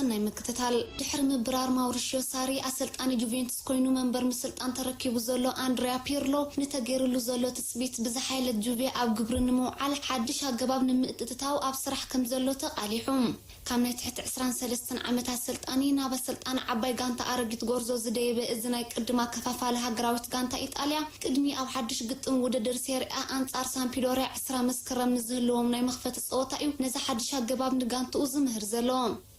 ሰናይ ምክትታል። ድሕሪ ምብራር ማውሪሽዮ ሳሪ ኣሰልጣኒ ጁቬንቱስ ኮይኑ መንበር ምስልጣን ተረኪቡ ዘሎ ኣንድሪያ ፒርሎ፣ ንተገይሩሉ ዘሎ ትጽቢት ብዝሓይለት ጁቬ ኣብ ግብሪ ንምውዓል ሓድሽ ኣገባብ ንምእትትታው ኣብ ስራሕ ከም ዘሎ ተቓሊሑ። ካብ ናይ ትሕቲ ዕስራን ሰለስተን ዓመታት ኣሰልጣኒ ናብ ኣሰልጣኒ ዓባይ ጋንታ ኣረጊት ጎርዞ ዝደየበ እዚ ናይ ቅድም ኣከፋፋሊ ሃገራዊት ጋንታ ኢጣልያ፣ ቅድሚ ኣብ ሓድሽ ግጥም ውድድር ሴሪኣ ኣንጻር ሳምፒዶርያ ዕስራ መስከረም ንዝህልዎም ናይ መኽፈቲ ጸወታ እዩ ነዚ ሓድሽ ኣገባብ ንጋንትኡ ዝምህር ዘሎ።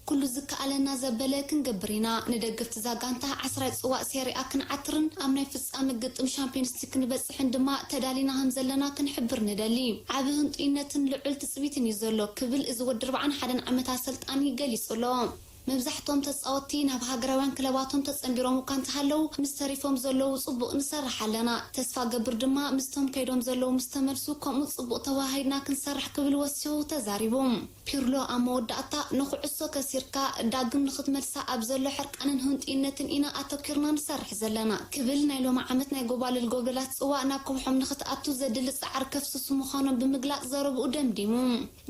ኩሉ ዝከኣለና ዘበለ ክንገብር ኢና። ንደገፍቲ እዛ ጋንታ ዓስራይ ጽዋእ ሴሪኣ ክንዓትርን ኣብ ናይ ፍጻመ ግጥም ሻምፒዮንስ ሊግ ክንበጽሕን ድማ ተዳሊና ከም ዘለና ክንሕብር ንደሊ። ዓቢ ህንጡይነትን ልዑል ትጽቢትን እዩ ዘሎ ክብል እዚ ወዲ ኣርብዓን ሓደን ዓመት ኣሰልጣኒ ገሊጹ ኣሎ። መብዛሕቶም ተጻወትቲ ናብ ሃገራውያን ክለባቶም ተጸንቢሮም እኳ እንተሃለዉ፣ ምስ ተሪፎም ዘለዉ ጽቡቕ ንሰርሕ ኣለና። ተስፋ ገብር ድማ ምስቶም ከይዶም ዘለዉ ምስ ተመልሱ ከምኡ ጽቡቕ ተወሃሂድና ክንሰርሕ ክብል ወሲኹ ተዛሪቡ። ፒርሎ ኣብ መወዳእታ ንኩዕሶ ከሲርካ ዳግም ንክትመልሳ ኣብ ዘሎ ሕርቃንን ህንጡይነትን ኢና ኣተኪርና ንሰርሕ ዘለና ክብል ናይ ሎሚ ዓመት ናይ ጎባልል ጎብለላት ጽዋእ ናብ ከውሖም ንክትኣቱ ዘድሊ ጻዕሪ ከፍስሱ ምዃኖም ብምግላጽ ዘረብኡ ደምዲሙ።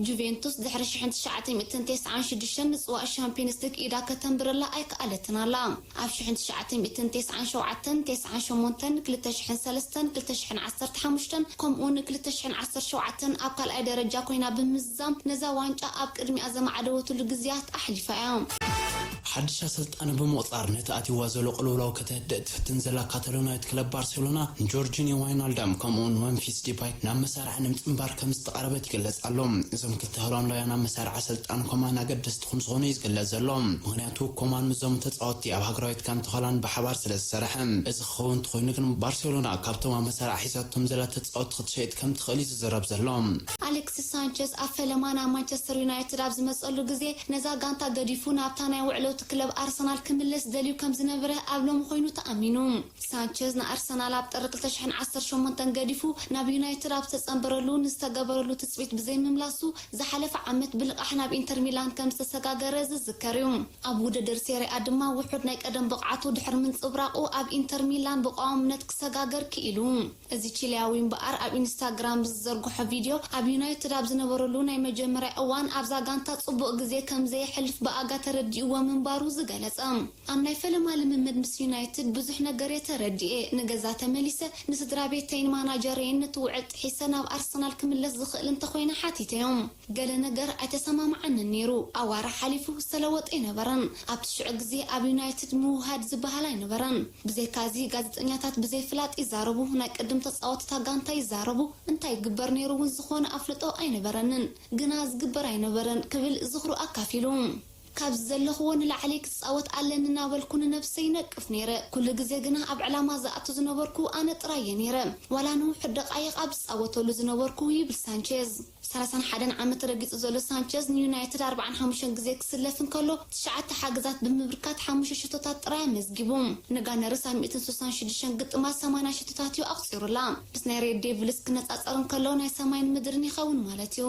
ጁቬንቱስ ድሕሪ ሽሕን ትሽዓተ ሚእትን ተስዓን ሽዱሽተን ንጽዋእ ሻምፒዮንስ ሊግ ኢዳ ከተንብረላ ኣይከኣለትን ኣላ። ኣብ ሽሕን ትሽዓተ ሚእትን ተስዓን ሸውዓተን፣ ተስዓን ሸሞንተን፣ ክልተ ሽሕን ሰለስተን፣ ክልተ ሽሕን ዓሰርተ ሓሙሽተን ከምኡውን ክልተ ሽሕን ዓሰርተ ሸውዓተን ኣብ ካልኣይ ደረጃ ኮይና ብምዝዛም ነዛ ዋንጫ ኣብ ቅድሚኣ ዘማዕደወትሉ ግዜያት ኣሕሊፋ እያ። ሓድሽ ኣሰልጣኒ ብምቑጻር ነቲ ኣትይዋ ዘሎ ቅልውላው ከተህድእ ትፍትን ዘላ ካታሎናዊት ክለብ ባርሴሎና ንጆርጂኒዮ ዋይናልዳም ከምኡውን መምፊስ ዲፓይ ናብ መሳርሒ ንምጽንባር ከም ዝተቓረበት ይግለጽ ኣሎ። እዞም ክልተ ሆላንዳውያን ኣብ መሳርሒ ኣሰልጣኒ ኮማን ኣገደስቲ ከም ዝኾኑ እዩ ዝግለጽ ዘሎ። ምኽንያቱ ኮማን ምስዞም ተጻወትቲ ኣብ ሃገራዊት ጋንታ ሆላንድ ብሓባር ስለ ዝሰርሐ። እዚ ክኸውን እንተኾይኑ ግን ባርሴሎና ካብቶም ኣብ መሳርሒ ሒዛቶም ዘላ ተጻወትቲ ክትሸይጥ ከም ትኽእል እዩ ዝዝረብ ዘሎ። ኣሌክሲስ ሳንቸዝ ኣብ ፈለማ ናብ ማንቸስተር ዩናይትድ ኣብ ዝመጸሉ ግዜ ነዛ ጋንታ ገዲፉ ናብታ ናይ ውዕለቱ ክለብ ኣርሰናል ክምለስ ደልዩ ከም ዝነበረ ኣብ ሎሚ ኮይኑ ተኣሚኑ። ሳንቸዝ ንኣርሰናል ኣብ ጥሪ ክልተ ሽሕን ዓሰርተ ሸሞንተን ገዲፉ ናብ ዩናይትድ ኣብ ዝተጸንበረሉ ንዝተገበረሉ ትጽቢት ብዘይምምላሱ ዝሓለፈ ዓመት ብልቓሕ ናብ ኢንተር ሚላን ከም ዝተሰጋገረ ዝዝከር እዩ። ኣብ ውድድር ሴሪኣ ድማ ውሑድ ናይ ቀደም ብቕዓቱ ድሕሪ ምንጽብራቑ ኣብ ኢንተር ሚላን ብቐዋምነት ክሰጋገር ክኢሉ። እዚ ቺሊያዊ እምበኣር ኣብ ኢንስታግራም ብዝዘርግሖ ቪድዮ ኣብ ዩናይትድ ኣብ ዝነበረሉ ናይ መጀመርያ እዋን ኣብዛ ጋንታ ጽቡቕ ግዜ ከም ዘየሕልፍ ብኣጋ ተረዲእዎ ምንባሩ ዝገለጸ። ኣብ ናይ ፈለማ ልምምድ ምስ ዩናይትድ ብዙሕ ነገር እየ ተረዲኤ። ንገዛ ተመሊሰ ንስድራ ቤተይን ማናጀረይን ነቲ ውዕል ጥሒሰ ናብ ኣርሰናል ክምለስ ዝኽእል እንተኾይነ ሓቲተዮም። ገለ ነገር ኣይተሰማምዓንን ነይሩ። ኣዋርሕ ሓሊፉ ዝተለወጠ ኣይነበረን። ኣብቲ ሽዑ ግዜ ኣብ ዩናይትድ ምውህሃድ ዝበሃል ኣይነበረን። ብዘይካዚ ጋዜጠኛታት ብዘይፍላጥ ይዛረቡ፣ ናይ ቅድም ተጻወትታ ጋንታ ይዛረቡ፣ እንታይ ይግበር ነይሩ እውን ዝኾነ ኣፍልጦ ኣይነበረንን። ግና ዝግበር ኣይነበረን ክብል ዝኽሩ ኣካፊሉ። ካብዚ ዘለኽዎ ንላዕሊ ክጻወት ኣለኒ እናበልኩ ንነብሰይ ይነቅፍ ነይረ። ኩሉ ግዜ ግና ኣብ ዕላማ ዝኣቱ ዝነበርኩ ኣነ ጥራይ እየ ነይረ። ዋላ ንውሑድ ደቃይቕ ኣብ ዝጻወተሉ ዝነበርኩ ይብል ሳንቼዝ። ሰላሳን ሓደን ዓመት ረጊጹ ዘሎ ሳንቸዝ ንዩናይትድ ኣርባዓን ሓሙሽተን ግዜ ክስለፍ እንከሎ ትሽዓተ ሓገዛት ብምብርካት ሓሙሽተ ሽቶታት ጥራይ ኣመዝጊቡ። ንጋነርስ ኣብ ሚእትን ስሳን ሽዱሽተን ግጥማት ሰማንያ ሽቶታት እዩ ኣቑጺሩላ። ምስ ናይ ሬድ ዴቪልስ ክነጻጸር እንከሎ ናይ ሰማይን ምድርን ይኸውን ማለት እዩ።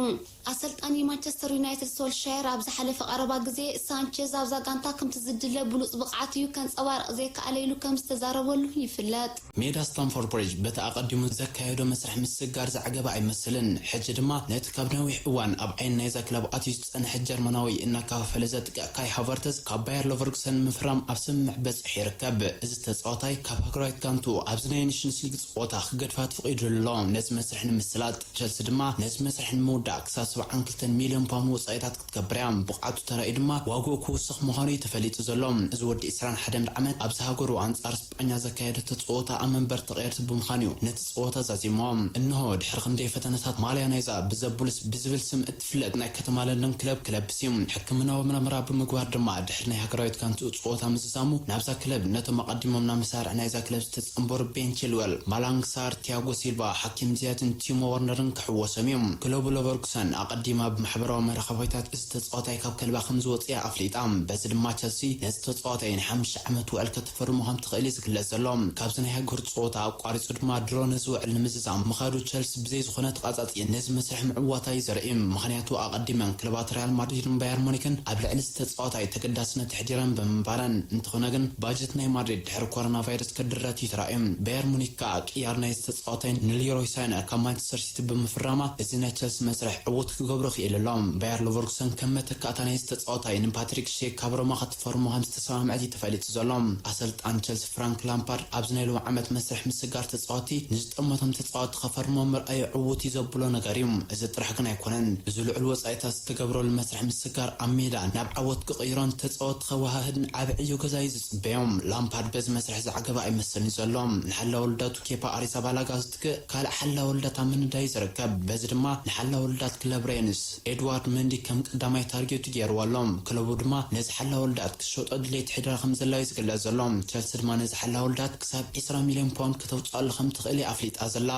ኣሰልጣኒ ማንቸስተር ዩናይትድ ሶልሻየር ኣብ ዝሓለፈ ቀረባ ግዜ ሳንቸዝ ኣብዛ ጋንታ ከምቲ ዝድለ ብሉጽ ብቕዓት እዩ ከንጸባርቕ ዘይከኣለ ኢሉ ከም ዝተዛረበሉ ይፍለጥ። ሜዳ ስታንፎርድ ብሪጅ በቲ ኣቐዲሙ ዘካየዶ መስርሕ ምስግጋር ዘዕገበ ኣይመስልን። ሕጂ ድማ ነቲ ካብ ነዊሕ እዋን ኣብ ዓይኒ ናይዛ ክለብ ኣትዩ ዝጸንሐ ጀርመናዊ እናከፋፈለ ዘጥቅዕ ካይ ሃቨርተዝ ካብ ባየር ሎቨርኩሰን ንምፍራም ኣብ ስምምዕ በጺሑ ይርከብ። እዚ ተጻዋታይ ካብ ሃገራዊት ጋንቱ ኣብዚ ናይ ኔሽንስ ሊግ ጸወታ ክገድፋ ተፈቒዱሉ ኣሎ። ነዚ መስርሕ ንምስላጥ ቸልሲ ድማ ነዚ መስርሕ ንምውዳእ ክሳብ ሰብዓን ክልተን ሚልዮን ፓውንድ ወጻኢታት ክትገብር እያ። ብቕዓቱ ተራእዩ ድማ ዋግኡ ክውስኽ ምዃኑ እዩ ተፈሊጡ ዘሎ። እዚ ወዲ ዕስራን ሓደን ዓመት ኣብዚ ሃገሩ ኣንጻር ስጳኛ ዘካየደቶ ጸወታ ኣብ መንበር ተቐየርቲ ብምዃኑ እዩ ነቲ ጸወታ ዛዚምዎ። እንሆ ድሕሪ ክንደይ ፈተነታት ማልያ ናይዛ ብዘቡልስ ብዝብል ስም እትፍለጥ ናይ ከተማ ለንደን ክለብ ክለብስ እዩ። ሕክምናዊ ምርመራ ብምግባር ድማ ድሕሪ ናይ ሃገራዊት ጋንትኡ ጸወታ ምዝዛሙ ናብዛ ክለብ ነቶም ኣቐዲሞም ናብ መሳርዕ ናይዛ ክለብ ዝተጸንበሩ ቤን ቺልወል፣ ማላንግ ሳር፣ ቲያጎ ሲልቫ፣ ሓኪም ዝያትን ቲሞ ወርነርን ክሕወሶም እዮም። ክለቡ ሎቨርኩሰን ኣቐዲማ ብማሕበራዊ መራኸቢታት እዚ ተጻዋታይ ካብ ከልባ ከም ዝወጽእ እያ ኣፍሊጣ። በዚ ድማ ቸልሲ ነዚ ተጻዋታይ ናይ ሓሙሽተ ዓመት ውዕል ከተፈርሞ ከም ትኽእል እዩ ዝግለጽ ዘሎ። ካብዚ ናይ ሃገር ጸወታ ኣቋሪጹ ድማ ድሮ ነዚ ውዕል ንምዝዛም ምኻዱ ቸልሲ ብዘይ ዝኾነ ተቓጻጺ ነዚ መስርሕ ምዕዋታ እዩ ዘርኢ። ምኽንያቱ ኣቐዲመን ክለባት ሪያል ማድሪድን ባየር ሙኒክን ኣብ ልዕሊ እዚ ተጻዋታይ ተገዳስነት ኣሕዲረን ብምንባረን። እንተኾነ ግን ባጀት ናይ ማድሪድ ድሕሪ ኮሮና ቫይረስ ክድረት እዩ ተራእዩ። ባየር ሙኒክ ከኣ ቅያር ናይዚ ተጻዋታይ ንሊሮይ ሳነ ካብ ማንቸስተር ሲቲ ብምፍራማ እዚ ናይ ቸልሲ መስርሕ ዕዉት ክገብሮ ክኢሉ ኣሎ። ባየር ሎቨርኩሰን ከም መተካእታ ናይዚ ተጻዋታይ ንፓትሪክ ሼክ ካብ ሮማ ክትፈርሞ ከም ዝተሰማምዐት እዩ ተፈሊጡ ዘሎ። ኣሰልጣን ቸልሲ ፍራንክ ላምፓርድ ኣብዚ ናይ ሎሚ ዓመት መስርሕ ምስጋር ተጻወቲ ንዝጠመቶም ተጻወቲ ከፈርሞ ምርኣዩ ዕዉት እዩ ዘብሎ ነገር እዩ። እዚ ጥራሕ ግን ኣይኮነን። እዚ ልዑል ወጻኢታት ዝተገብረሉ መስርሕ ምስጋር ኣብ ሜዳ ናብ ዓወት ክቕይሮን ተጻወቲ ከወሃህድን ዓቢ ዕዮ ገዛ እዩ ዝጽበዮም። ላምፓርድ በዚ መስርሕ ዝዓገበ ኣይመስልን እዩ ዘሎ። ንሓላ ወልዳቱ ኬፓ ኣሪዛባላጋ ዝትክእ ካልእ ሓላ ወልዳት ኣብ ምንዳይ እዩ ዝርከብ። በዚ ድማ ንሓላ ወልዳት ክለብ ሬንስ ኤድዋርድ መንዲ ከም ቀዳማይ ታርጌቱ ገይርዎ ኣሎ። ክለቡ ድማ ነዚ ሓላ ወልዳት ክትሸጦ ድሌት ሕድራ ከም ዘላ እዩ ዝግለጽ ዘሎ። ቸልሲ ድማ ነዚ ሓላ ወልዳት ክሳብ ዕስራ ሚልዮን ፓውንድ ከተውጽኣሉ ከም ትኽእል እያ ኣፍሊጣ ዘላ።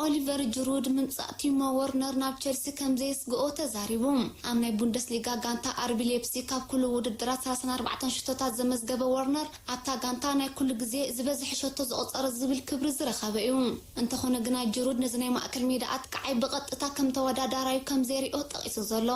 ኦሊቨር ጅሩድ ምምጻእ ቲሞ ወርነር ናብ ቸልሲ ከም ዘየስግኦ ተዛሪቡ። ኣብ ናይ ቡንደስሊጋ ጋንታ ኣርቢ ሌፕሲግ ካብ ኩሉ ውድድራት ሰላሳን ኣርባዕተን ሽቶታት ዘመዝገበ ወርነር ኣብታ ጋንታ ናይ ኩሉ ግዜ ዝበዝሐ ሸቶ ዘቑጸረ ዝብል ክብሪ ዝረኸበ እዩ። እንተኾነ ግና ጅሩድ ነዚ ናይ ማእከል ሜዳ ኣጥቃዓይ ብቐጥታ ከም ተወዳዳራዩ ከም ዘይሪኦ ጠቒሱ ዘሎ።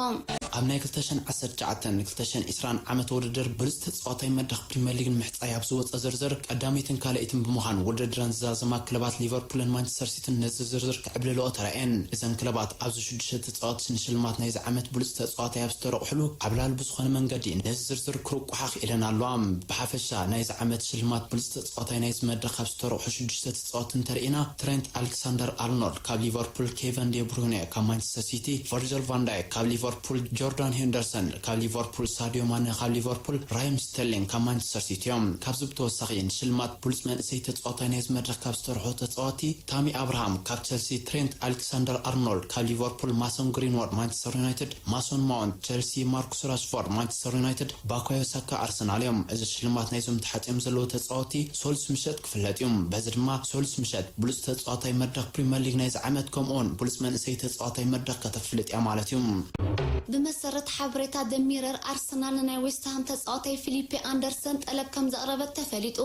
ኣብ ናይ ክልተ ሽሕን ዓሰርተ ትሽዓተን ንክልተ ሽሕን ዕስራን ዓመት ውድድር ብሉጽ ተጻዋታይ መድረኽ ፕሪምየር ሊግ ንምሕጻይ ኣብ ዝወጸ ዝርዝር ቀዳመይትን ካልኣይትን ብምዃን ውድድረን ዝዛዘማ ክለባት ሊቨርፑልን ማንቸስተር ሲቲን ነዚ ዝርዝር ክዕብልልኦ ተራእየን። እዘን ክለባት ኣብዚ ሽዱሽተ ተጻወትቲ ንሽልማት ናይዚ ዓመት ብሉጽ ተጻዋታይ ኣብ ዝተረቑሕሉ ዓብላሊ ብዝኾነ መንገዲ ነዚ ዝርዝር ክርቁሓ ክኢለን ኣለዋ። ብሓፈሻ ናይዚ ዓመት ሽልማት ብሉጽ ተጻዋታይ ናይዚ መድረኽ ካብ ዝተረቑሑ ሽዱሽተ ተጻወትቲ እንተርኢና ትሬንት ኣሌክሳንደር ኣርኖልድ ካብ ሊቨርፑል፣ ኬቨን ዴ ብሩይነ ካብ ማንቸስተር ሲቲ፣ ቨርጅል ቫን ዳይክ ካብ ሊቨርፑል፣ ጆርዳን ሄንደርሰን ካብ ሊቨርፑል፣ ሳዲዮ ማነ ካብ ሊቨርፑል፣ ራሂም ስተርሊንግ ካብ ማንቸስተር ሲቲ እዮም። ካብዚ ብተወሳኺ ንሽልማት ብሉጽ መንእሰይ ተጻዋታይ ናይዚ መድረኽ ካብ ዝተረቑሑ ተጻወቲ ታሚ ኣብርሃም ካብ ቸልሲ፣ ትሬንት ኣሌክሳንደር ኣርኖልድ ካብ ሊቨርፑል፣ ማሶን ግሪንዎድ ማንቸስተር ዩናይትድ፣ ማሶን ማውንት ቸልሲ፣ ማርኩስ ራሽፎርድ ማንቸስተር ዩናይትድ፣ ባካዮ ሳካ ኣርሰናል እዮም። እዚ ሽልማት ናይዞም ተሓጽዮም ዘለዉ ተጻወቲ ሰሉስ ምሸት ክፍለጥ እዩ። በዚ ድማ ሰሉስ ምሸት ብሉጽ ተጻዋታይ መድረኽ ፕሪምየር ሊግ ናይዚ ዓመት ከምኡውን ብሉጽ መንእሰይ ተጻዋታይ መድረኽ ከተፍልጥ እያ ማለት እዩ። ብመሰረት ሓበሬታ ደሚረር ኣርሰናል ንናይ ዌስትሃም ተጻዋታይ ፊሊፔ ኣንደርሰን ጠለብ ከም ዘቕረበት ተፈሊጡ።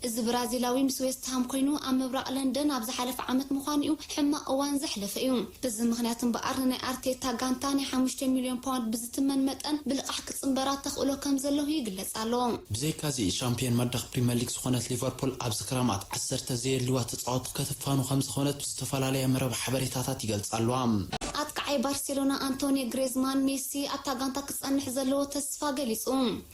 እዚ ብራዚላዊ ምስ ዌስትሃም ኮይኑ ኣብ ምብራቕ ለንደን ኣብ ዝሓለፈ ዓመት ምዃኑ እዩ ሕማቕ እዋን ዘሕለፈ እዩ። በዚ ምኽንያት እምበኣር ንናይ ኣርቴታ ጋንታ ናይ ሓሙሽተ ሚልዮን ፓውንድ ብዝትመን መጠን ብልቓሕ ክጽንበራ ተኽእሎ ከም ዘለዉ ይግለጽ ኣሎ። ብዘይካዚ ሻምፒዮን መድረኽ ፕሪምየር ሊግ ዝኾነት ሊቨርፑል ኣብዚ ክረማት ዓሰርተ ዘየድልዋ ተጻወቲ ከተፋኑ ከም ዝኾነት ዝተፈላለያ መረብ ሓበሬታታት ይገልጻ ኣለዋ። ኣጥቃዓይ ባርሴሎና ኣንቶኒ ግሬዝማን ሜሲ ኣብታ ጋንታ ክጸንሕ ዘለዎ ተስፋ ገሊጹ።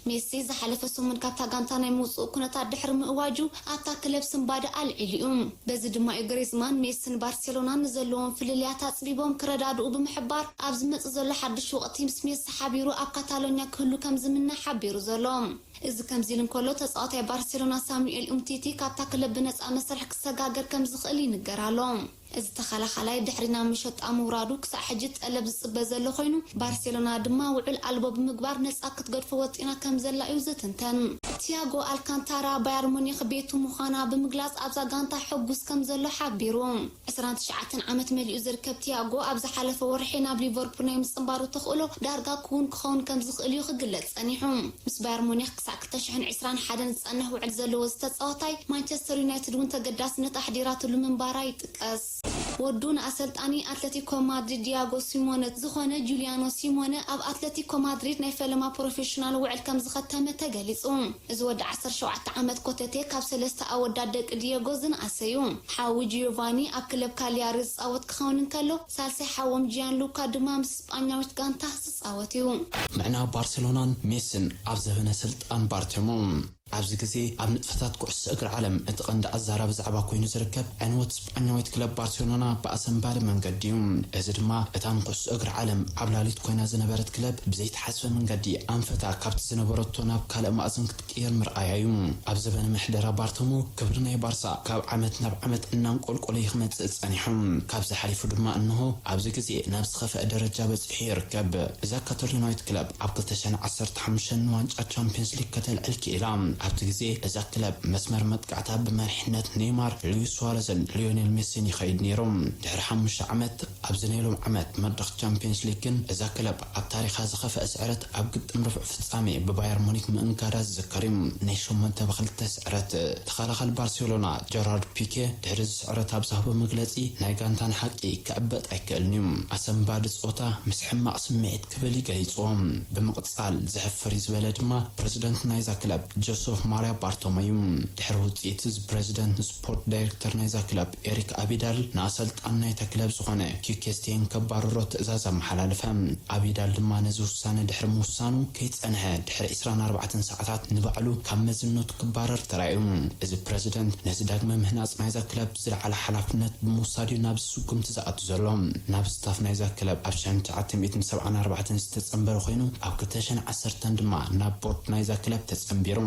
ሜሲ ዝሓለፈ ሰሙን ካብታ ጋንታ ናይ ምውጽኡ ኩነታት ድሕሪ ምእዋጁ ኣብታ ክለብ ስንባደ ኣልዒሉ እዩ። በዚ ድማ እዩ ግሬዝማን ሜስን ባርሴሎናን ንዘለዎም ፍልልያት ኣጽቢቦም ክረዳድኡ ብምሕባር ኣብ ዝመጽእ ዘሎ ሓድሽ ወቕቲ ምስ ሜሲ ሓቢሩ ኣብ ካታሎኛ ክህሉ ከም ዝምነ ሓቢሩ ዘሎ። እዚ ከምዚ ኢሉ እንከሎ ተጻዋታይ ባርሴሎና ሳሙኤል ኡምቲቲ ካብታ ክለብ ብነጻ መስርሕ ክሰጋገር ከም ዝኽእል ይንገር ኣሎ። እዚ ተኸላኻላይ ድሕሪ ናብ መሸጣ ምውራዱ ክሳዕ ሕጂ ጠለብ ዝጽበ ዘሎ ኮይኑ ባርሴሎና ድማ ውዕል ኣልቦ ብምግባር ነጻ ክትገድፎ ወጢና ከም ዘላ እዩ ዝትንተን። ቲያጎ ኣልካንታራ ባየር ሙኒክ ቤቱ ምዃና ብምግላጽ ኣብዛ ጋንታ ሕጉስ ከም ዘሎ ሓቢሩ። ዕስራን ትሽዓተን ዓመት መሊኡ ዝርከብ ቲያጎ ኣብ ዝሓለፈ ወርሒ ናብ ሊቨርፑል ናይ ምጽንባሩ ተኽእሎ ዳርጋ ክውን ክኸውን ከም ዝኽእል እዩ ክግለጽ ጸኒሑ። ምስ ባየር ሙኒክ ክሳዕ ክልተ ሽሕን ዕስራን ሓደን ዝጸንሕ ውዕል ዘለዎ ዝተጻወታይ ማንቸስተር ዩናይትድ እውን ተገዳስነት ኣሕዲራትሉ ምንባራ ይጥቀስ። ወዱ ንኣሰልጣኒ ኣትለቲኮ ማድሪድ ዲያጎ ሲሞነ ዝኾነ ጁሊያኖ ሲሞነ ኣብ ኣትለቲኮ ማድሪድ ናይ ፈለማ ፕሮፌሽናል ውዕል ከም ዝኸተመ ተገሊጹ። እዚ ወዲ ዓሰርተ ሸውዓተ ዓመት ኮተቴ ካብ ሰለስተ ኣወዳት ደቂ ዲየጎ ዝነኣሰ እዩ። ሓዊ ጂዮቫኒ ኣብ ክለብ ካሊያሪ ዝጻወት ክኸውን እንከሎ ሳልሳይ ሓዎም ጂያን ሉካ ድማ ምስ ስጳኛዊት ጋንታ ዝጻወት እዩ። ምዕናው ባርሴሎናን ሜስን ኣብ ዘበነ ስልጣን ባርቴሞ ኣብዚ ግዜ ኣብ ንጥፈታት ኩዕሶ እግሪ ዓለም እቲ ቀንዲ ኣዛራቢ ዛዕባ ኮይኑ ዝርከብ ዕንወት ስጳኛዊት ክለብ ባርሴሎና ብኣሰንባዲ መንገዲ እዩ። እዚ ድማ እታ ንኩዕሶ እግሪ ዓለም ዓብላሊት ኮይና ዝነበረት ክለብ ብዘይተሓስበ መንገዲ ኣንፈታ ካብቲ ዝነበረቶ ናብ ካልእ ማእዝን ክትቅየር ምርኣያ እዩ። ኣብ ዘበነ ምሕደራ ባርተሞ ክብሪ ናይ ባርሳ ካብ ዓመት ናብ ዓመት እናንቆልቆለ ክመጽእ ጸኒሑ። ካብዚ ሓሊፉ ድማ እንሆ ኣብዚ ግዜ ናብ ዝኸፍአ ደረጃ በጺሑ ይርከብ። እዛ ካታሎናዊት ክለብ ኣብ ክልተ ሽሕን ዓሰርተ ሓሙሽተን ንዋንጫ ቻምፒየንስ ሊግ ከተልዕል ክኢላ። ኣብቲ ግዜ እዛ ክለብ መስመር መጥቃዕታ ብመሪሕነት ኔይማር፣ ሉዊስ ሱዋረዝን ሊዮኔል ሜሲን ይኸይድ ነይሩ። ድሕሪ ሓሙሽተ ዓመት ኣብዚ ናይ ሎም ዓመት መድረኽ ቻምፒየንስ ሊግ ግን እዛ ክለብ ኣብ ታሪኻ ዝኸፍአ ስዕረት ኣብ ግጥም ርብዕ ፍጻሜ ብባየር ሙኒክ ምእንጋዳ ዝዝከር እዩ። ናይ ሸሞንተ ብክልተ ስዕረት። ተኸላኻሊ ባርሴሎና ጀራርድ ፒኬ ድሕሪ እዚ ስዕረት ኣብ ዝሃቦ መግለጺ ናይ ጋንታን ሓቂ ክዕበጥ ኣይክእልን እዩ። ኣሰንባዲ ጸወታ ምስ ሕማቕ ስምዒት ክብል እዩ ገሊጽዎ። ብምቕጻል ዘሕፍር እዩ ዝበለ ድማ ፕረዚደንት ናይዛ ክለብ ጆስ ሶፍ ማርያ ባርቶሞ እዩ። ድሕሪ ውፅኢት እዚ ፕሬዚደንት ስፖርት ዳይሬክተር ናይዛ ክለብ ኤሪክ ኣቢዳል ንኣሰልጣን ናይታ ክለብ ዝኾነ ኪኬስቴን ከባርሮ ትእዛዝ ኣመሓላለፈ። ኣቢዳል ድማ ነዚ ውሳነ ድሕሪ ምውሳኑ ከይፀንሐ ድሕሪ ዕስራን ኣርባዕተን ሰዓታት ንባዕሉ ካብ መዝነቱ ክባረር ተራእዩ። እዚ ፕሬዚደንት ነዚ ዳግመ ምህናፅ ናይዛ ክለብ ዝለዓለ ሓላፍነት ብምውሳድ እዩ ናብዚ ስጉምቲ ዝኣቱ ዘሎ። ናብ ስታፍ ናይዛ ክለብ ኣብ ሸሕን ትሽዓተ ሚእትን ሰብዓን ኣርባዕተን ዝተፀንበረ ኮይኑ ኣብ ክልተ ሸሕን ዓሰርተን ድማ ናብ ቦርድ ናይዛ ክለብ ተፀንቢሩ።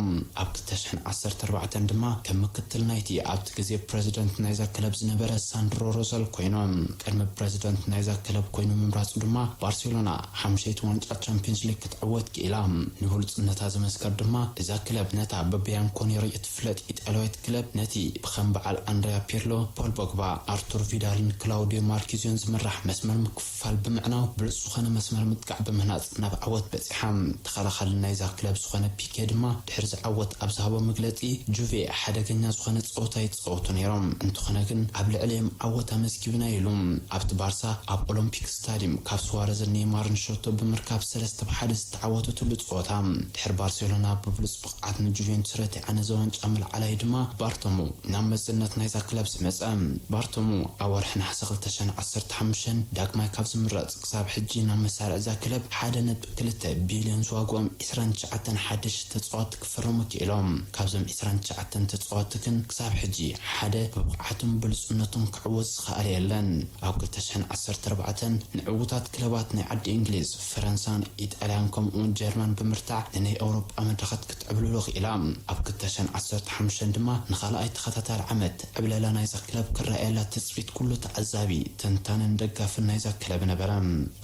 ኣብ ክልተ ሸሕን ዓሰርተ ኣርባዕተን ድማ ከም ምክትል ናይቲ ኣብቲ ግዜ ፕሬዚደንት ናይዛ ክለብ ዝነበረ ሳንድሮ ሮዘል ኮይኑ። ቅድሚ ፕሬዚደንት ናይዛ ክለብ ኮይኑ ምምራፁ ድማ ባርሴሎና ሓምሸይቲ ዋንጫ ቻምፒየንስ ሊግ ክትዕወት ክኢላ። ንብሉፅነታ ዝመስከር ድማ እዛ ክለብ ነታ ብቢያንኮኔሪ እትፍለጥ ኢጣልያዊት ክለብ ነቲ ብከም በዓል ኣንድሪያ ፒርሎ፣ ፖል ቦግባ፣ ኣርቱር ቪዳልን ክላውዲዮ ማርኪዝዮን ዝምራሕ መስመር ምክፍፋል ብምዕናው ብሉፅ ዝኾነ መስመር ምጥቃዕ ብምህናፅ ናብ ዓወት በፂሓ። ተኸላኻሊ ናይዛ ክለብ ዝኾነ ፒኬ ድማ ድሕሪ ዝዓወት ኣብ ዝሃቦ መግለፂ ጁቬ ሓደገኛ ዝኾነ ፀወታ ይፃወቱ ነይሮም፣ እንተኾነ ግን ኣብ ልዕሊኦም ዓወት ኣመዝጊብና ኢሉ። ኣብቲ ባርሳ ኣብ ኦሎምፒክ ስታዲየም ካብ ሱዋረዝን ኔይማርን ሸቶ ብምርካብ ሰለስተ ብ ሓደ ዝተዓወተትሉ ፀወታ ድሕሪ ባርሴሎና ብብሉፅ ብቕዓት ንጁቬንቱስ ረቲዓ ነዚ ዋንጫ ምልዓላ እዩ ድማ ባርቶሞ ናብ መዝነት ናይዛ ክለብ ዝመፀ። ባርቶሞ ኣብ ወርሒ ነሓሰ ክልተ ሸሕን ዓሰርተ ሓሙሽተን ዳግማይ ካብ ዝምረፅ ክሳብ ሕጂ ናብ መሳርዕ እዛ ክለብ ሓደ ነጥቢ ክልተ ቢልዮን ዝዋግኦም ዕስራን ትሽዓተን ሓደሽቲ ተፃወትቲ ክፈርሙ ክኢሎም። ካብዞም ዕስራን ትሽዓተን ተፃወትቲ ግን ክሳብ ሕጂ ሓደ ብብቕዓቱን ብሉፅነቱን ክዕወት ዝኸኣለ የለን። ኣብ ክልተ ሸሕን ዓሰርተ ኣርባዕተን ንዕዉታት ክለባት ናይ ዓዲ እንግሊዝ፣ ፈረንሳን ኢጣልያን ከምኡውን ጀርመን ብምርታዕ ንናይ ኣውሮጳ መድረኻት ክትዕብልሎ ክኢላ። ኣብ ክልተ ሸሕን ዓሰርተ ሓሙሽተን ድማ ንኻልኣይ ተኸታታሊ ዓመት ዕብለላ ናይዛ ክለብ ክረኣየላ ትፅቢት ኩሉ ተዓዛቢ፣ ተንታንን ደጋፍን ናይዛ ክለብ ነበረ።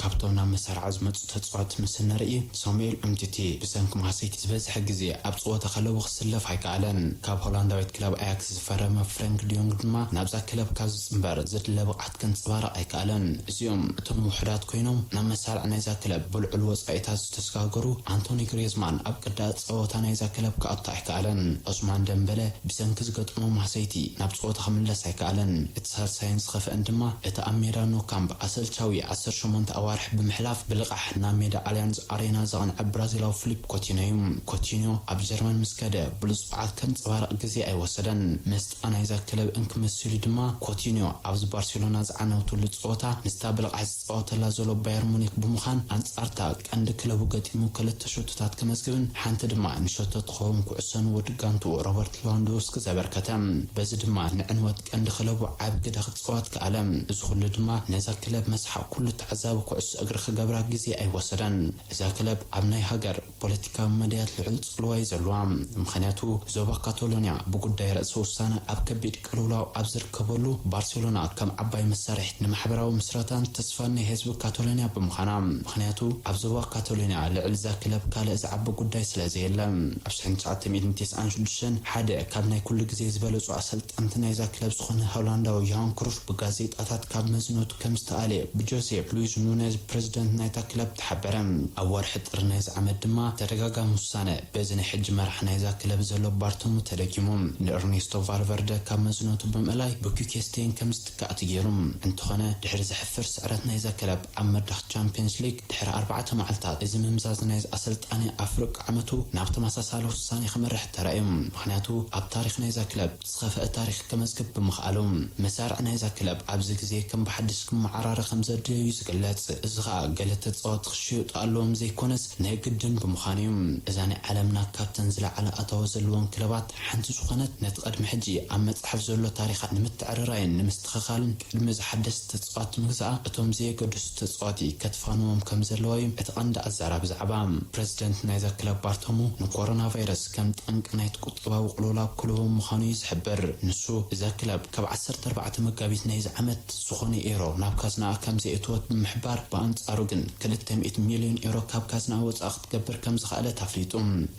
ካብቶም ናብ መሳርዓ ዝመፁ ተፃወቲ ምስ እንርኢ ሳሙኤል ኡምቲቲ ብሰንኪ ማህሰይቲ ዝበዝሐ ግዜ ኣብ ፀወታ ከለዉ ክስለፍ ኣይከኣለን። ካብ ሆላንዳዊት ክለብ ኣያክስ ዝፈረመ ፍረንክ ዲዮንግ ድማ ናብዛ ክለብ ካብ ዝፅንበር ዝድለ ብቕዓት ከንፀባርቕ ኣይከኣለን። እዚኦም እቶም ውሑዳት ኮይኖም ናብ መሳርዕ ናይዛ ክለብ ብልዑል ወፃኢታት ዝተሰጋገሩ ኣንቶኒ ግሬዝማን ኣብ ቅዳእ ፀወታ ናይዛ ክለብ ክኣቱ ኣይከኣለን። ዑስማን ደምበለ ብሰንኪ ዝገጠሞ ማህሰይቲ ናብ ፀወታ ክምለስ ኣይከኣለን። እቲ ሳልሳይን ዝኸፍአን ድማ እቲ ኣብ ሜዳ ኖ ካምፕ ኣሰልቻዊ ዓሰርተ ሸሞንተ ኣዋርሕ ብምሕላፍ ብልቓሕ ናብ ሜዳ ኣሊያንዝ ኣሬና ዘቕንዐ ብራዚላዊ ፊሊፕ ኮቲኖ እዩ። ኮቲኖ ኣብ ጀርመን ምስ ከደ ብሉጽ ብዓት ከንጸባርቕ ግዜ ኣይወሰደን። መስጣ ናይዛ ክለብ እንክመስል እዩ ድማ ኮቲኖ ኣብዚ ባርሴሎና ዝዓነውትሉ ጸወታ ምስታ ብልቓሕ ዝጻወተላ ዘሎ ባየር ሙኒክ ብምዃን ኣንጻርታ ቀንዲ ክለቡ ገጢሙ ክልተ ሸቶታት ከመዝግብን ሓንቲ ድማ ንሸቶ ትኸውን ኩዕሶ ንወዲ ጋንትኡ ሮበርት ሌዋንዶውስኪ ዘበርከተ። በዚ ድማ ንዕንወት ቀንዲ ክለቡ ዓቢ ግደ ክጻወት ከኣለ። እዚ ኩሉ ድማ ነዛ ክለብ መስሓቕ ኩሉ ተዓዛቢ ኩዕሶ እግሪ ክገብራ ግዜ ኣይወሰደን። እዛ ክለብ ኣብ ናይ ሃገር ፖለቲካዊ መዳያት ልዑል ጽልዋ እዩ ዘለዋ። ምኽንያቱ ዞባ ካታሎንያ ብጉዳይ ርእሰ ውሳነ ኣብ ከቢድ ቅልውላው ኣብ ዝርከበሉ ባርሴሎና ከም ዓባይ መሳርሒት ንማሕበራዊ ምስረታን ተስፋን ናይ ህዝቢ ካታሎንያ ብምዃና። ምኽንያቱ ኣብ ዞባ ካታሎንያ ልዕሊ እዛ ክለብ ካልእ ዝዓቢ ጉዳይ ስለ ዘየለ። ኣብ ሽሕን ትሽዓተ ሚእትን ተስዓን ሽዱሽተን ሓደ ካብ ናይ ኩሉ ግዜ ዝበለጹ ኣሰልጠንቲ ናይዛ ክለብ ዝኾነ ሆላንዳዊ ዮሃን ክሩፍ ብጋዜጣታት ካብ መዝነቱ ከም ዝተኣልየ ብጆሴፍ ሉዊስ ኑኔዝ ፕሬዚደንት ናይታ ክለብ ተሓበረ። ኣብ ወርሒ ጥሪ ናይዚ ዓመት ድማ ተደጋጋሚ ውሳነ በዚ ናይ ሕጂ መራሕ ናይዛ ክለብ ዘሎ ባርቶሙ ተደጊሙ። ንኤርኔስቶ ቫልቨርደ ካብ መዝነቱ ብምእላይ ብኩኬስቴን ከም ዝትካእ ተገይሩ። እንተኾነ ድሕሪ ዘሕፍር ስዕረት ናይዛ ክለብ ኣብ መድረኽ ቻምፒየንስ ሊግ ድሕሪ ኣርባዕተ መዓልታት እዚ ምምዛዝ ናይዚ ኣሰልጣኒ ኣፍርቂ ዓመቱ ናብ ተመሳሳሊ ውሳኔ ክመርሕ ተራእዩ። ምኽንያቱ ኣብ ታሪኽ ናይዛ ክለብ ዝኸፍአ ታሪኽ ከመዝግብ ብምኽኣሉ። መሳርዕ ናይዛ ክለብ ኣብዚ ግዜ ከም ብሓድሽ ክመዓራረ ከም ዘድልዮ እዩ ዝግለጽ። እዚ ኸኣ ገለ ተጻወትቲ ክሽየጡ ኣለዎም ዘይኮነስ ናይ ግድን ብምዃኑ እዩ። እዛ ናይ ዓለምና ካብተን ዝለዓለ ኣታዊ ዘለወን ክለባት ሓንቲ ዝኾነት ነቲ ቅድሚ ሕጂ ኣብ መጽሓፍ ዘሎ ታሪኻ ንምትዕርራይን ንምስትኽኻልን ቅድሚ እዚ ሓደስቲ ተጻወትቲ ምግዛኣ እቶም ዘየገድሱ ተጻወቲ ከትፋንዎም ከም ዘለዋ እዩ እቲ ቀንዲ ኣዛራቢ ዛዕባ። ፕሬዚደንት ናይዛ ክለብ ባርቶሙ ንኮሮና ቫይረስ ከም ጠንቂ ናይቲ ቁጠባዊ ቅልውላው ክልዎም ምዃኑ እዩ ዝሕብር። ንሱ እዛ ክለብ ካብ ዓሰርተ ኣርባዕተ መጋቢት ናይዚ ዓመት ዝኾነ ኤሮ ናብ ካዝናኣ ከም ዘየእተወት ብምሕባር ብኣንጻሩ ግን ክልተ ሚእቲ ሚልዮን ኤሮ ካብ ካዝናኣ ወጻኢ ክትገብር ከም ዝኸኣለት ኣፍሊጡ።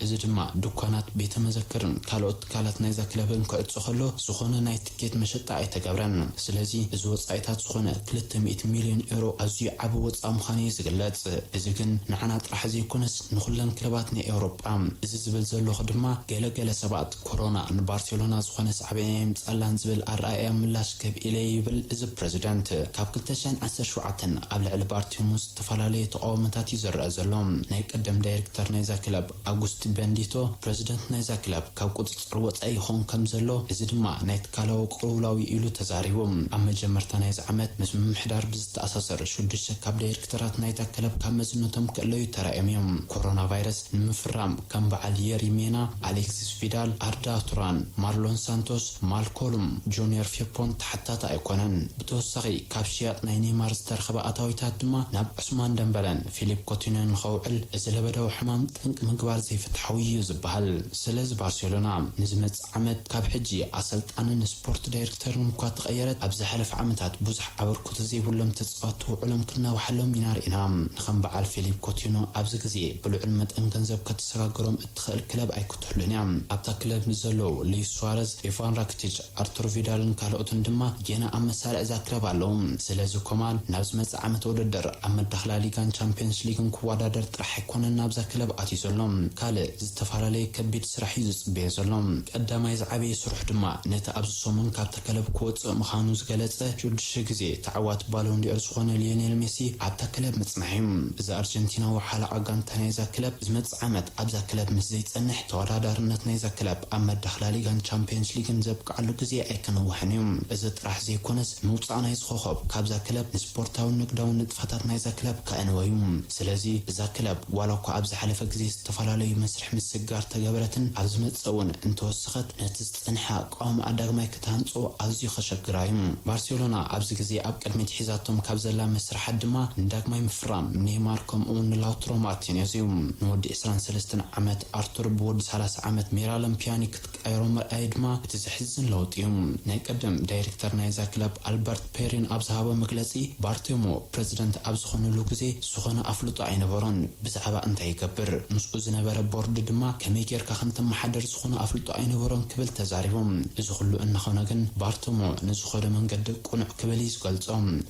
እዚ ድማ ድኳናት፣ ቤተ መዘክርን ካልኦት ትካላት ናይዛ ክለብን ክዕጾ ከሎ ዝኾነ ናይ ትኬት መሸጣ ኣይተገብረን። ስለዚ እዚ ወጻኢታት ዝኾነ ክልተ ሚእቲ ሚልዮን ኤሮ ኣዝዩ ዓቢ ወጻኢ ምዃኑ እዩ ዝግለጽ። እዚ ግን ንዓና ጥራሕ ዘይኮነስ ንኹለን ክለባት ናይ ኤውሮጳ። እዚ ዝብል ዘለኹ ድማ ገለ ገለ ሰባት ኮሮና ንባርሴሎና ዝኾነ ሳዕቤን የምጻላን ዝብል ኣረኣእያ ምላሽ ክህብ ኢለ ይብል እዚ ፕሬዚደንት። ካብ ክልተ ሽሕን ዓሰርተ ሸውዓተን ኣብ ልዕሊ ባርቲሙስ ዝተፈላለዩ ተቓውሞታት እዩ ዝረአ ዘሎ። ናይ ቀደም ዳይሬክተር ናይዛ ክለብ ኣጉስቲ በንዲቶ ፕረዚደንት ናይዛ ክለብ ካብ ቁጽጽር ወጻኢ ይኸውን ከም ዘሎ፣ እዚ ድማ ናይ ትካላዊ ቅልውላው ኢሉ ተዛሪቡ። ኣብ መጀመርታ ናይዚ ዓመት ምስ ምምሕዳር ብዝተኣሳሰር ሽዱሽተ ካብ ዳይሬክተራት ናይታ ክለብ ካብ መዝነቶም ክእለዩ ተራእዮም እዮም። ኮሮና ቫይረስ ንምፍራም ከም በዓል የሪ ሜና፣ ኣሌክሲስ ቪዳል፣ ኣርዳ ቱራን፣ ማርሎን ሳንቶስ፣ ማልኮልም፣ ጁኒየር ፊርፖን ተሓታቲ ኣይኮነን። ብተወሳኺ ካብ ሽያጥ ናይ ኔይማር ዝተረኸበ ኣታዊታት ድማ ናብ ዑስማን ደምበለን ፊሊፕ ኮቲኖን ንኸውዕል እዚ ለበዳዊ ሕማም ጠንቂ ምግባር ዘይፍትሓዊ እዩ ዝበሃል። ስለዚ ባርሴሎና ንዝመጽእ ዓመት ካብ ሕጂ ኣሰልጣንን ስፖርት ዳይሬክተርን እኳ ተቐየረት፣ ኣብ ዝሓለፈ ዓመታት ብዙሕ ኣበርክቶ ዘይብሎም ተጻወትቲ ውዕሎም ክናዋሓሎም ኢና ርኢና። ንኸም በዓል ፊሊፕ ኮቲኖ ኣብዚ ግዜ ብልዑል መጠን ገንዘብ ከተሰጋግሮም እትኽእል ክለብ ኣይክትህሉን እያ። ኣብታ ክለብ ንዘለዉ ሉዊስ ሱዋረዝ፣ ኢቫን ራክቲች፣ ኣርቱር ቪዳልን ካልኦትን ድማ ጌና ኣብ መሳርዕ እዛ ክለብ ኣለዉ። ስለዚ ኮማን ናብ ዝመጽእ ዓመት ውድድር ኣብ መድረኽ ላሊጋን ቻምፒየንስ ሊግን ክወዳደር ጥራሕ ኣይኮነን ናብዛ ክለብ ኣትዩ ዘሎ። ካልእ ዝተፈላለየ ከቢድ ስራሕ እዩ ዝጽበዮ ዘሎ። ቀዳማይ ዝዓበየ ስርሑ ድማ ነቲ ኣብዚ ሰሙን ካብታ ክለብ ክወጽእ ምዃኑ ዝገለጸ ሽዱሽተ ግዜ ተዓዋቲ ባሎን ዲኦር ዝኾነ ሊዮኔል ሜሲ ኣብታ ክለብ ምጽናሕ እዩ። እዚ ኣርጀንቲናዊ ሓለቓ ጋንታ ናይዛ ክለብ ዝመጽእ ዓመት ኣብዛ ክለብ ምስ ዘይጸንሕ፣ ተወዳዳርነት ናይዛ ክለብ ኣብ መድረኽ ላሊጋን ቻምፒየንስ ሊግን ዘብቅዓሉ ግዜ ኣይክነውሕን እዩ። እዚ ጥራሕ ዘይኮነስ፣ ምውጻእ ናይዚ ኮኸብ ካብዛ ክለብ ንስፖርታውን ንግዳውን ንጥፈታት ናይዛ ክለብ ከዕንዎ እዩ። ስለዚ እዛ ክለብ ዋላ እኳ ኣብ ዝሓለፈ ግዜ ዝተፈላለዩ መስርሕ ምስግጋር ተገበረትን ኣብ ዝመጽእ እውን እንተወሰኸት፣ ነቲ ዝጸንሐ ኣቃውማኣ ዳግማይ ክትሃንጾ ኣዝዩ ከሸግራ እዩ። ባርሴሎና ኣብዚ ግዜ ኣብ ቅድሚት ሒዛቶም ካብ ዘላ መስርሓት ድማ ንዳግማይ ምፍራም ኔይማር ከምኡ እውን ንላውትሮ ማርቲኔዝ እዩ። ንወዲ ዕስራን ሰለስተን ዓመት ኣርቱር ብወዲ ሰላሳ ዓመት ሜራለን ፒያኒ ክትቀይሮ ምርኣይ ድማ እቲ ዘሕዝን ለውጢ እዩ። ናይ ቀደም ዳይሬክተር ናይዛ ክለብ ኣልበርት ፔሪን ኣብ ዝሃቦ መግለጺ፣ ባርቴሞ ፕረዚደንት ኣብ ዝኾነሉ ግዜ ዝኾነ ኣፍልጦ ኣይነበሮን። ብዛዕባ እንታይ ይገብር፣ ምስኡ ዝነበረ ቦርድ ድማ ከመይ ጌርካ ከም ተመሓደር ዝኾነ ኣፍልጦ ኣይነበሮን ክብል ተዛሪቡ። እዚ ኩሉ እናኾነ ግን ባርቶሞ ንዝኸዶ መንገዲ ቅኑዕ ክብል እዩ ዝገልጾ።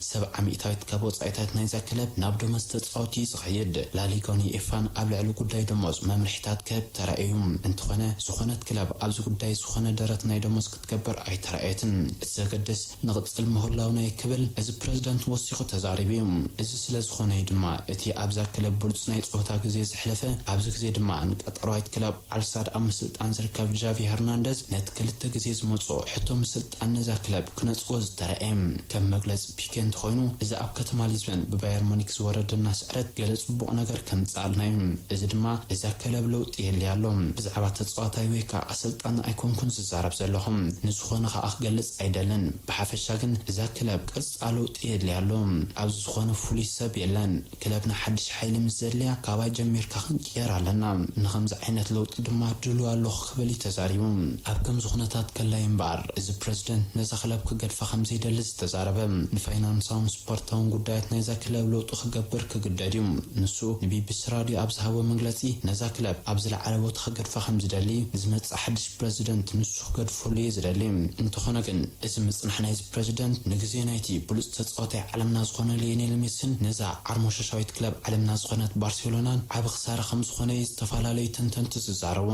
ሰብዓ ሚእታዊት ካብ ወጻኢታት ናይዛ ክለብ ናብ ደሞዝ ተጻወቲ እዩ ዝኸይድ። ላሊጋን ዩኤፋን ኣብ ልዕሊ ጉዳይ ደሞዝ መምርሒታት ክህብ ተራእዩ። እንተኾነ ዝኾነት ክለብ ኣብዚ ጉዳይ ዝኾነ ደረት ናይ ደሞዝ ክትገብር ኣይተራእየትን። እቲ ዘገድስ ንቕጽል ምህላውና እዩ ክብል እዚ ፕረዚደንት ወሲኹ ተዛሪቡ እዩ። እዚ ስለ ዝኾነ እዩ ድማ እቲ ኣብዛ ክለብ ብሉጽ ናይ ጸወታ ግዜ ዘሕለፈ፣ ኣብዚ ግዜ ድማ ንቀጠራዊት ክለብ ኣልሳድ ኣብ ምስልጣን ዝርከብ ጃቪ ሄርናንደዝ ነቲ ክልተ ግዜ ዝመጽኦ ሕቶ ምስልጣን ነዛ ክለብ ክነጽጎ ዝተረእየ። ከም መግለጺ ፒኬ እንተኾይኑ፣ እዚ ኣብ ከተማ ሊዝበን ብባየር ሙኒክ ዝወረደና ስዕረት ገለ ጽቡቕ ነገር ከምጽኣልና እዩ። እዚ ድማ እዛ ክለብ ለውጢ የድልያ ኣሎ። ብዛዕባ ተጻዋታይ ወይ ከኣ ኣሰልጣኒ ኣይኮንኩን ዝዛረብ ዘለኹ። ንዝኾነ ከኣ ክገልጽ ኣይደልን። ብሓፈሻ ግን እዛ ክለብ ቅርጻ ለውጢ የድልያ ኣሎ። ኣብዚ ዝኾነ ፍሉይ ሰብ የለን። ክለብና ሓድሽ ሓይሊ ምስ ዘድልያ ካባይ ጀሚርካ ክንቅየር ኣለና። ንኸምዚ ዓይነት ለውጢ ድማ ድሉው ኣለኹ ክብል እዩ ተዛሪቡ። ኣብ ከምዚ ኩነታት ከላይ እምበኣር እዚ ፕረዚደንት ነዛ ክለብ ክገድፋ ከም ዘይደሊ ዝተዛረበ፣ ንፋይናንሳውን ስፖርታውን ጉዳያት ናይዛ ክለብ ለውጢ ክገብር ክግደድ እዩ። ንሱ ንቢቢሲ ራድዮ ኣብ ዝሃቦ መግለጺ፣ ነዛ ክለብ ኣብ ዝለዓለ ቦታ ክገድፋ ከም ዝደሊ፣ ዝመጽእ ሓድሽ ፕረዚደንት ንሱ ክገድፈሉ እየ ዝደሊ። እንተኾነ ግን፣ እዚ ምጽናሕ ናይዚ ፕረዚደንት ንግዜ ናይቲ ብሉጽ ተጻዋታይ ዓለምና ዝኾነ ሊዮኔል ሜሲን ነዛ ዓርሞሸሻዊት ክለብ ዓለምና ዝኾነት ባርሴሎናን ዓቢ ክሳራ ከም ዝኾነ እዩ ዝተፈላለዩ ተንተንቲ ዝዛረቡ።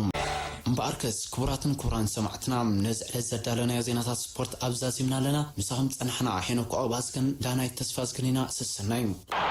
እምበኣርከስ፣ ክቡራትን ክቡራን ሰማዕትና፣ ነዚ ዕለት ዘዳለናዮ ዜናታት ስፖርት ኣብዚ ዛዚምና ኣለና። ምሳኹም ጸናሕና ሄኖክ ኣባዝግን ዳናይት ተስፋዝግን ኢና። ሰሰናዩ።